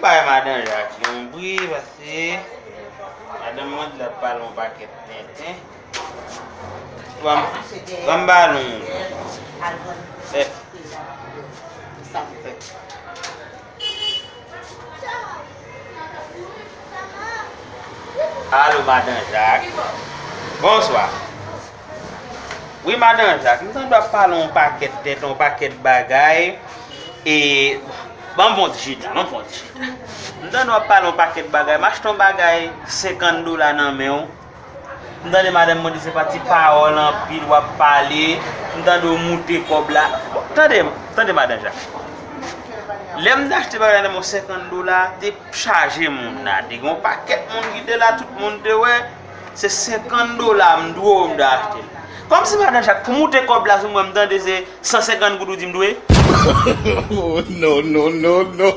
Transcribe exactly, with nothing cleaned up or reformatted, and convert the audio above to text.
Bay madan Jak yon bri, paske madanm mwen di l ap pale yon pakèt tenten. Ban m, ban m ba nou. Fè. Alo, madan Jak. Bonswa. Wi, madan Jak, m tande w ap pale yon pakèt tenten, yon pakèt bagay. E, ban m fè yon ti chita, ban m fè yon ti chita. M tande w ap pale yon pakèt bagay, m achte yon bagay senkant dola nan men w. M tande madanm mwen di se pa ti pawòl anpil w ap pale. M tande w moute kòb la. Bon, tande, tande madan Jak. Lè m te achte bagay la nan men w senkant dola, te chaje moun la. Te gen yon pakèt moun ki te la, tout moun te wè. Se senkant dola m dwe w, m te achte l. Kòmsi madan Jak, pou moute kòb la sou mwen, m tande se san senkant goud ou di m dwe? Oh, no, no, no, no.